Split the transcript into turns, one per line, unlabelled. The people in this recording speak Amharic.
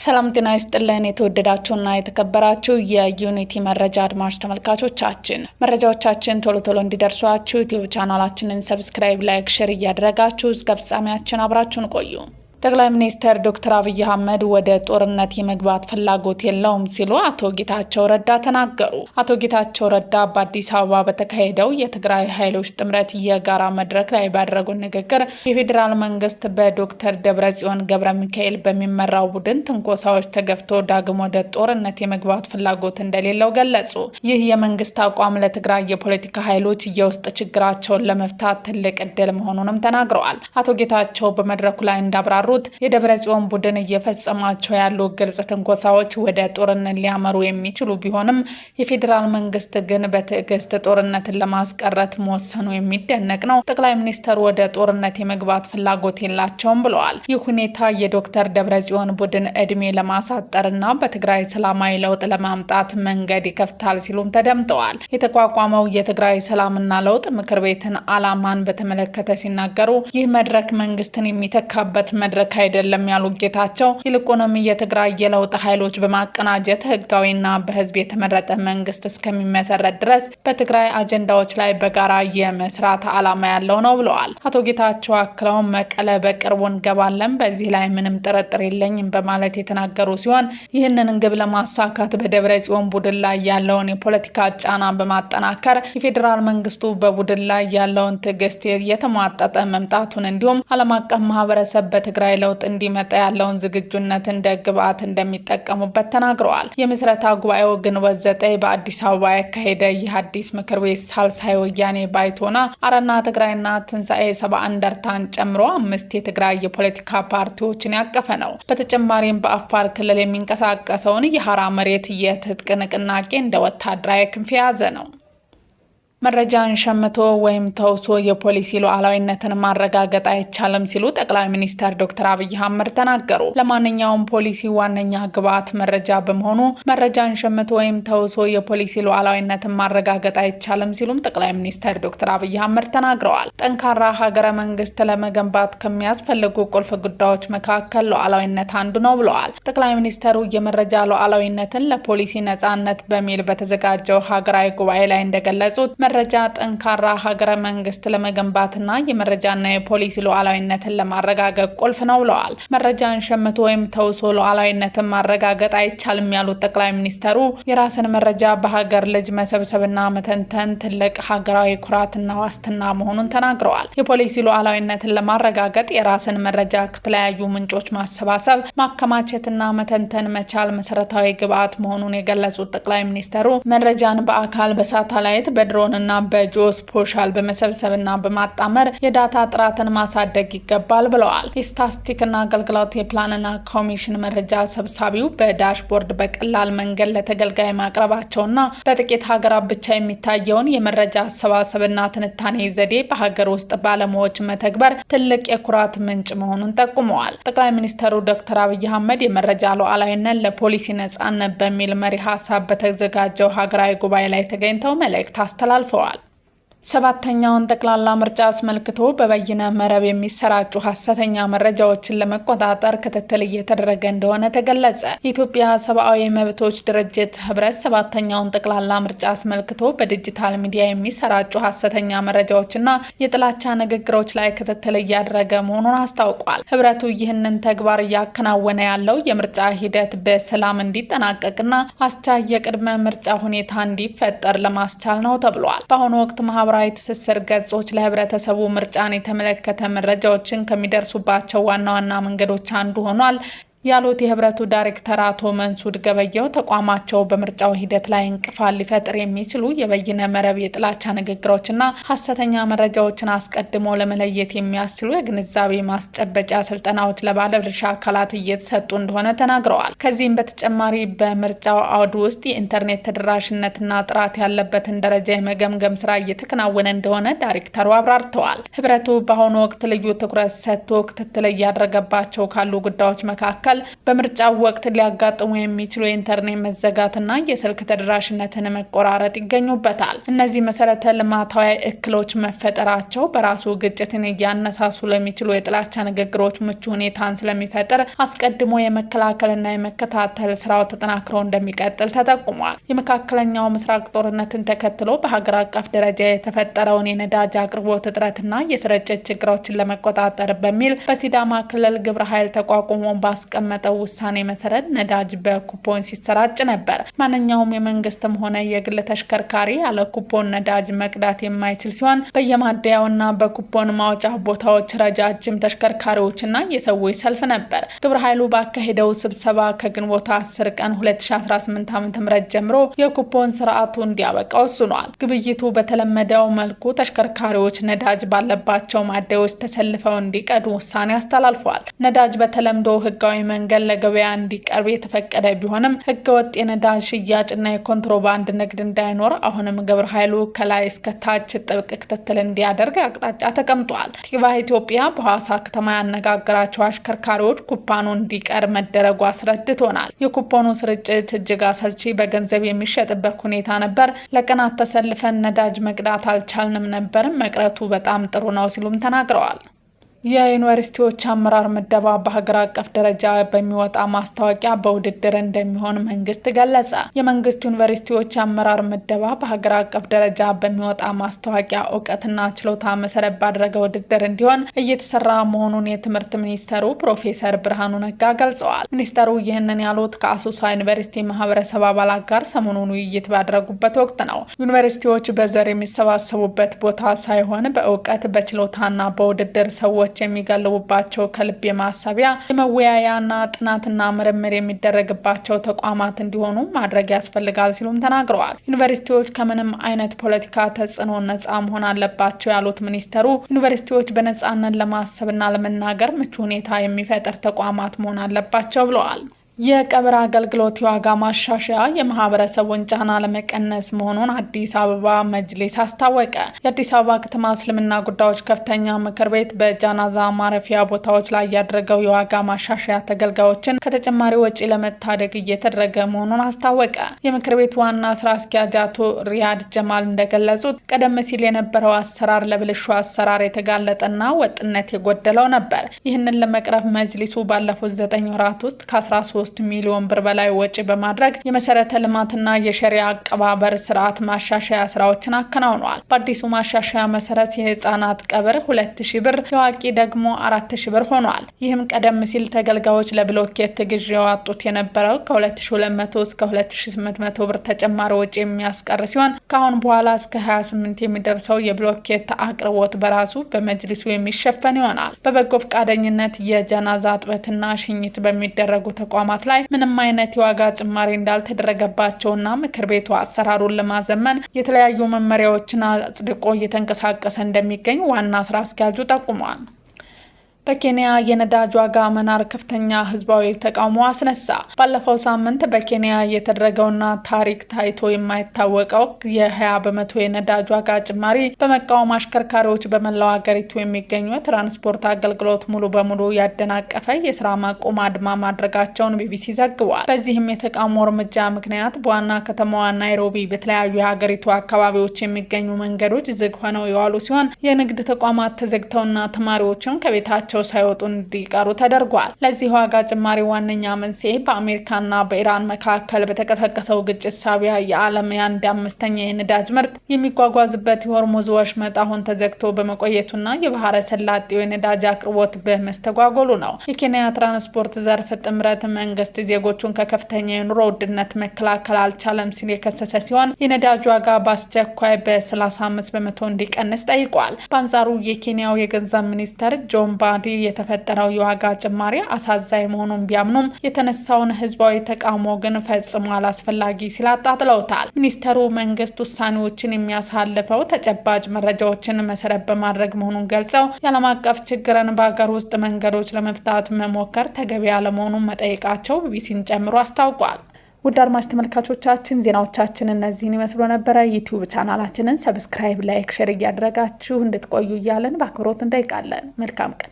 ሰላም ጤና ይስጥልን። የተወደዳችሁና የተከበራችሁ የዩኒቲ መረጃ አድማጭ ተመልካቾቻችን፣ መረጃዎቻችን ቶሎ ቶሎ እንዲደርሷችሁ ዩቲዩብ ቻናላችንን subscribe፣ like፣ share እያደረጋችሁ እስከ ፍጻሜያችን አብራችሁን ቆዩ። ጠቅላይ ሚኒስትር ዶክተር አብይ አህመድ ወደ ጦርነት የመግባት ፍላጎት የለውም ሲሉ አቶ ጌታቸው ረዳ ተናገሩ። አቶ ጌታቸው ረዳ በአዲስ አበባ በተካሄደው የትግራይ ኃይሎች ጥምረት የጋራ መድረክ ላይ ባደረጉት ንግግር የፌዴራል መንግስት በዶክተር ደብረጽዮን ገብረ ሚካኤል በሚመራው ቡድን ትንኮሳዎች ተገፍቶ ዳግም ወደ ጦርነት የመግባት ፍላጎት እንደሌለው ገለጹ። ይህ የመንግስት አቋም ለትግራይ የፖለቲካ ኃይሎች የውስጥ ችግራቸውን ለመፍታት ትልቅ እድል መሆኑንም ተናግረዋል። አቶ ጌታቸው በመድረኩ ላይ እንዳብራሩ የደብረ ጽዮን ቡድን እየፈጸማቸው ያሉ ግልጽ ትንኮሳዎች ወደ ጦርነት ሊያመሩ የሚችሉ ቢሆንም የፌዴራል መንግስት ግን በትዕግስት ጦርነትን ለማስቀረት መወሰኑ የሚደነቅ ነው። ጠቅላይ ሚኒስተሩ ወደ ጦርነት የመግባት ፍላጎት የላቸውም ብለዋል። ይህ ሁኔታ የዶክተር ደብረ ጽዮን ቡድን እድሜ ለማሳጠርና በትግራይ ሰላማዊ ለውጥ ለማምጣት መንገድ ይከፍታል ሲሉም ተደምጠዋል። የተቋቋመው የትግራይ ሰላምና ለውጥ ምክር ቤትን ዓላማን በተመለከተ ሲናገሩ ይህ መድረክ መንግስትን የሚተካበት መድረክ አይደለም ያሉ ጌታቸው፣ ይልቁንም የትግራይ የለውጥ ኃይሎች በማቀናጀት ህጋዊና በህዝብ የተመረጠ መንግስት እስከሚመሰረት ድረስ በትግራይ አጀንዳዎች ላይ በጋራ የመስራት ዓላማ ያለው ነው ብለዋል። አቶ ጌታቸው አክለው መቀለ በቅርቡ እንገባለን፣ በዚህ ላይ ምንም ጥርጥር የለኝም በማለት የተናገሩ ሲሆን ይህንን ግብ ለማሳካት በደብረ ጽዮን ቡድን ላይ ያለውን የፖለቲካ ጫና በማጠናከር የፌዴራል መንግስቱ በቡድን ላይ ያለውን ትዕግስት የተሟጠጠ መምጣቱን እንዲሁም ዓለም አቀፍ ማህበረሰብ በትግራይ ለውጥ እንዲመጣ ያለውን ዝግጁነት እንደ ግብዓት እንደሚጠቀሙበት ተናግረዋል። የምስረታ ጉባኤው ግንቦት 9 በአዲስ አበባ ያካሄደ ይህ አዲስ ምክር ቤት ሳልሳይ ወያኔ ባይቶና፣ አረና ትግራይና ትንሳኤ 70 እንደርታን ጨምሮ አምስት የትግራይ የፖለቲካ ፓርቲዎችን ያቀፈ ነው። በተጨማሪም በአፋር ክልል የሚንቀሳቀሰውን የሀራ መሬት የትጥቅ ንቅናቄ እንደ ወታደራዊ ክንፍ የያዘ ነው። መረጃን ሸምቶ ወይም ተውሶ የፖሊሲ ሉዓላዊነትን ማረጋገጥ አይቻልም ሲሉ ጠቅላይ ሚኒስትር ዶክተር አብይ አህመድ ተናገሩ። ለማንኛውም ፖሊሲ ዋነኛ ግብዓት መረጃ በመሆኑ መረጃን ሸምቶ ወይም ተውሶ የፖሊሲ ሉዓላዊነትን ማረጋገጥ አይቻልም ሲሉም ጠቅላይ ሚኒስትር ዶክተር አብይ አህመድ ተናግረዋል። ጠንካራ ሀገረ መንግስት ለመገንባት ከሚያስፈልጉ ቁልፍ ጉዳዮች መካከል ሉዓላዊነት አንዱ ነው ብለዋል። ጠቅላይ ሚኒስትሩ የመረጃ ሉዓላዊነትን ለፖሊሲ ነጻነት በሚል በተዘጋጀው ሀገራዊ ጉባኤ ላይ እንደገለጹት መረጃ ጠንካራ ሀገረ መንግስት ለመገንባትና የመረጃና የፖሊሲ ሉዓላዊነትን ለማረጋገጥ ቁልፍ ነው ብለዋል። መረጃን ሸምቶ ወይም ተውሶ ሉዓላዊነትን ማረጋገጥ አይቻልም ያሉት ጠቅላይ ሚኒስተሩ የራስን መረጃ በሀገር ልጅ መሰብሰብና መተንተን ትልቅ ሀገራዊ ኩራትና ዋስትና መሆኑን ተናግረዋል። የፖሊሲ ሉዓላዊነትን ለማረጋገጥ የራስን መረጃ ከተለያዩ ምንጮች ማሰባሰብ፣ ማከማቸትና መተንተን መቻል መሰረታዊ ግብዓት መሆኑን የገለጹት ጠቅላይ ሚኒስተሩ መረጃን በአካል፣ በሳተላይት፣ በድሮን እና በ geospatial በመሰብሰብና በማጣመር የ data ጥራትን ማሳደግ ይገባል ብለዋል። የስታስቲክና አገልግሎት የፕላንና ኮሚሽን መረጃ ሰብሳቢው በ dashboard በቀላል መንገድ ለተገልጋይ ማቅረባቸውና በጥቂት ሀገራት ብቻ የሚታየውን የመረጃ አሰባሰብና ትንታኔ ዘዴ በሀገር ውስጥ ባለሙያዎች መተግበር ትልቅ የኩራት ምንጭ መሆኑን ጠቁመዋል። ጠቅላይ ሚኒስትሩ ዶክተር አብይ አህመድ የመረጃ ሉዓላዊነት ለፖሊሲ ነጻነት በሚል መሪ ሀሳብ በተዘጋጀው ሀገራዊ ጉባኤ ላይ ተገኝተው መልእክት አስተላልፈዋል። ሰባተኛውን ጠቅላላ ምርጫ አስመልክቶ በበይነ መረብ የሚሰራጩ ሀሰተኛ መረጃዎችን ለመቆጣጠር ክትትል እየተደረገ እንደሆነ ተገለጸ። የኢትዮጵያ ሰብአዊ መብቶች ድርጅት ህብረት ሰባተኛውን ጠቅላላ ምርጫ አስመልክቶ በዲጂታል ሚዲያ የሚሰራጩ ሀሰተኛ መረጃዎችና የጥላቻ ንግግሮች ላይ ክትትል እያደረገ መሆኑን አስታውቋል። ህብረቱ ይህንን ተግባር እያከናወነ ያለው የምርጫ ሂደት በሰላም እንዲጠናቀቅና አስቻይ የቅድመ ምርጫ ሁኔታ እንዲፈጠር ለማስቻል ነው ተብሏል። በአሁኑ ወቅት ማህበራዊ ትስስር ገጾች ለህብረተሰቡ ምርጫን የተመለከተ መረጃዎችን ከሚደርሱባቸው ዋና ዋና መንገዶች አንዱ ሆኗል ያሉት የህብረቱ ዳይሬክተር አቶ መንሱድ ገበየው ተቋማቸው በምርጫው ሂደት ላይ እንቅፋት ሊፈጥር የሚችሉ የበይነ መረብ የጥላቻ ንግግሮችና ሀሰተኛ መረጃዎችን አስቀድሞ ለመለየት የሚያስችሉ የግንዛቤ ማስጨበጫ ስልጠናዎች ለባለድርሻ አካላት እየተሰጡ እንደሆነ ተናግረዋል። ከዚህም በተጨማሪ በምርጫው አውድ ውስጥ የኢንተርኔት ተደራሽነትና ጥራት ያለበትን ደረጃ የመገምገም ስራ እየተከናወነ እንደሆነ ዳይሬክተሩ አብራርተዋል። ህብረቱ በአሁኑ ወቅት ልዩ ትኩረት ሰጥቶ ክትትል እያደረገባቸው ካሉ ጉዳዮች መካከል መካከል በምርጫው ወቅት ሊያጋጥሙ የሚችሉ የኢንተርኔት መዘጋትና የስልክ ተደራሽነትን መቆራረጥ ይገኙበታል። እነዚህ መሰረተ ልማታዊ እክሎች መፈጠራቸው በራሱ ግጭትን እያነሳሱ ለሚችሉ የጥላቻ ንግግሮች ምቹ ሁኔታን ስለሚፈጥር አስቀድሞ የመከላከልና የመከታተል ስራው ተጠናክሮ እንደሚቀጥል ተጠቁሟል። የመካከለኛው ምስራቅ ጦርነትን ተከትሎ በሀገር አቀፍ ደረጃ የተፈጠረውን የነዳጅ አቅርቦት እጥረትና የስርጭት ችግሮችን ለመቆጣጠር በሚል በሲዳማ ክልል ግብረ ኃይል ተቋቁሞ ባስቀመጠው ውሳኔ መሰረት ነዳጅ በኩፖን ሲሰራጭ ነበር። ማንኛውም የመንግስትም ሆነ የግል ተሽከርካሪ ያለ ኩፖን ነዳጅ መቅዳት የማይችል ሲሆን በየማደያውና በኩፖን ማውጫ ቦታዎች ረጃጅም ተሽከርካሪዎችና የሰዎች ሰልፍ ነበር። ግብረ ኃይሉ ባካሄደው ስብሰባ ከግንቦት 10 ቀን 2018 ዓ.ም ጀምሮ የኩፖን ስርዓቱ እንዲያበቃ ወስኗል። ግብይቱ በተለመደው መልኩ ተሽከርካሪዎች ነዳጅ ባለባቸው ማደያዎች ተሰልፈው እንዲቀዱ ውሳኔ አስተላልፏል። ነዳጅ በተለምዶ ህጋዊ መንገድ ለገበያ እንዲቀርብ የተፈቀደ ቢሆንም ህገወጥ የነዳጅ ሽያጭና የኮንትሮባንድ ንግድ እንዳይኖር አሁንም ግብረ ኃይሉ ከላይ እስከ ታች ጥብቅ ክትትል እንዲያደርግ አቅጣጫ ተቀምጧል። ቲክቫህ ኢትዮጵያ በሐዋሳ ከተማ ያነጋገራቸው አሽከርካሪዎች ኩፓኑ እንዲቀር መደረጉ አስረድቶናል። የኩፖኑ ስርጭት እጅግ አሰልቺ፣ በገንዘብ የሚሸጥበት ሁኔታ ነበር። ለቀናት ተሰልፈን ነዳጅ መቅዳት አልቻልንም ነበር። መቅረቱ በጣም ጥሩ ነው ሲሉም ተናግረዋል። የዩኒቨርሲቲዎች አመራር ምደባ በሀገር አቀፍ ደረጃ በሚወጣ ማስታወቂያ በውድድር እንደሚሆን መንግስት ገለጸ። የመንግስት ዩኒቨርሲቲዎች አመራር ምደባ በሀገር አቀፍ ደረጃ በሚወጣ ማስታወቂያ እውቀትና ችሎታ መሰረት ባደረገ ውድድር እንዲሆን እየተሰራ መሆኑን የትምህርት ሚኒስተሩ ፕሮፌሰር ብርሃኑ ነጋ ገልጸዋል። ሚኒስተሩ ይህንን ያሉት ከአሶሳ ዩኒቨርሲቲ ማህበረሰብ አባላት ጋር ሰሞኑን ውይይት ባደረጉበት ወቅት ነው። ዩኒቨርሲቲዎች በዘር የሚሰባሰቡበት ቦታ ሳይሆን በእውቀት በችሎታና በውድድር ሰዎች የሚጋልቡባቸው ከልብ የማሰቢያ የመወያያና ጥናትና ምርምር የሚደረግባቸው ተቋማት እንዲሆኑ ማድረግ ያስፈልጋል ሲሉም ተናግረዋል። ዩኒቨርሲቲዎች ከምንም አይነት ፖለቲካ ተጽዕኖ ነጻ መሆን አለባቸው ያሉት ሚኒስተሩ ዩኒቨርሲቲዎች በነጻነት ለማሰብና ለመናገር ምቹ ሁኔታ የሚፈጥር ተቋማት መሆን አለባቸው ብለዋል። የቀብር አገልግሎት የዋጋ ማሻሻያ የማህበረሰቡን ጫና ለመቀነስ መሆኑን አዲስ አበባ መጅሊስ አስታወቀ። የአዲስ አበባ ከተማ እስልምና ጉዳዮች ከፍተኛ ምክር ቤት በጃናዛ ማረፊያ ቦታዎች ላይ ያደረገው የዋጋ ማሻሻያ ተገልጋዮችን ከተጨማሪ ወጪ ለመታደግ እየተደረገ መሆኑን አስታወቀ። የምክር ቤት ዋና ስራ አስኪያጅ አቶ ሪያድ ጀማል እንደገለጹት ቀደም ሲል የነበረው አሰራር ለብልሹ አሰራር የተጋለጠና ወጥነት የጎደለው ነበር። ይህንን ለመቅረፍ መጅሊሱ ባለፉት 9 ወራት ውስጥ ከ13 ሚሊዮን ብር በላይ ወጪ በማድረግ የመሰረተ ልማትና የሸሪያ አቀባበር ስርዓት ማሻሻያ ስራዎችን አከናውኗል። በአዲሱ ማሻሻያ መሰረት የህፃናት ቀብር 2000 ብር፣ የአዋቂ ደግሞ 4000 ብር ሆኗል። ይህም ቀደም ሲል ተገልጋዮች ለብሎኬት ግዢ ያወጡት የነበረው ከ2200 እስከ 2800 ብር ተጨማሪ ወጪ የሚያስቀር ሲሆን ከአሁን በኋላ እስከ 28 የሚደርሰው የብሎኬት አቅርቦት በራሱ በመጅሊሱ የሚሸፈን ይሆናል። በበጎ ፈቃደኝነት የጀናዛ እጥበትና ሽኝት በሚደረጉ ተቋማት ላይ ምንም አይነት የዋጋ ጭማሪ እንዳልተደረገባቸውና ምክር ቤቱ አሰራሩን ለማዘመን የተለያዩ መመሪያዎችን አጽድቆ እየተንቀሳቀሰ እንደሚገኝ ዋና ስራ አስኪያጁ ጠቁሟል። በኬንያ የነዳጅ ዋጋ መናር ከፍተኛ ህዝባዊ ተቃውሞ አስነሳ። ባለፈው ሳምንት በኬንያ የተደረገውና ታሪክ ታይቶ የማይታወቀው የ20% የነዳጅ ዋጋ ጭማሪ በመቃወም አሽከርካሪዎች በመላው ሀገሪቱ የሚገኙ የትራንስፖርት አገልግሎት ሙሉ በሙሉ ያደናቀፈ የስራ ማቆም አድማ ማድረጋቸውን ቢቢሲ ዘግቧል። በዚህም የተቃውሞ እርምጃ ምክንያት በዋና ከተማዋ ናይሮቢ በተለያዩ የሀገሪቱ አካባቢዎች የሚገኙ መንገዶች ዝግ ሆነው የዋሉ ሲሆን የንግድ ተቋማት ተዘግተውና ተማሪዎችም ከቤታቸው ሳይወጡ እንዲቀሩ ተደርጓል። ለዚህ ዋጋ ጭማሪ ዋነኛ መንስኤ በአሜሪካና በኢራን መካከል በተቀሰቀሰው ግጭት ሳቢያ የዓለም የ1/5 የነዳጅ ምርት የሚጓጓዝበት የሆርሙዝ ወሽመጥ አሁን ተዘግቶ በመቆየቱና የባህረ ሰላጤው የነዳጅ አቅርቦት በመስተጓጎሉ ነው። የኬንያ ትራንስፖርት ዘርፍ ጥምረት መንግስት ዜጎቹን ከከፍተኛ የኑሮ ውድነት መከላከል አልቻለም ሲል የከሰሰ ሲሆን የነዳጅ ዋጋ በአስቸኳይ በ35% እንዲቀንስ ጠይቋል። በአንጻሩ የኬንያው የገንዘብ ሚኒስተር ጆን ባንዲ የተፈጠረው የዋጋ ጭማሪ አሳዛኝ መሆኑን ቢያምኑም የተነሳውን ህዝባዊ ተቃውሞ ግን ፈጽሞ አላስፈላጊ ሲል አጣጥለውታል። ሚኒስተሩ መንግስት ውሳኔዎችን የሚያሳልፈው ተጨባጭ መረጃዎችን መሰረት በማድረግ መሆኑን ገልጸው የዓለም አቀፍ ችግርን በሀገር ውስጥ መንገዶች ለመፍታት መሞከር ተገቢ አለመሆኑን መጠየቃቸው ቢቢሲን ጨምሮ አስታውቋል። ውድ አድማጭ ተመልካቾቻችን ዜናዎቻችን እነዚህን ይመስሉ ነበረ። ዩቲዩብ ቻናላችንን subscribe፣ like፣ share እያደረጋችሁ እንድትቆዩ እያለን በአክብሮት እንጠይቃለን። መልካም ቀን።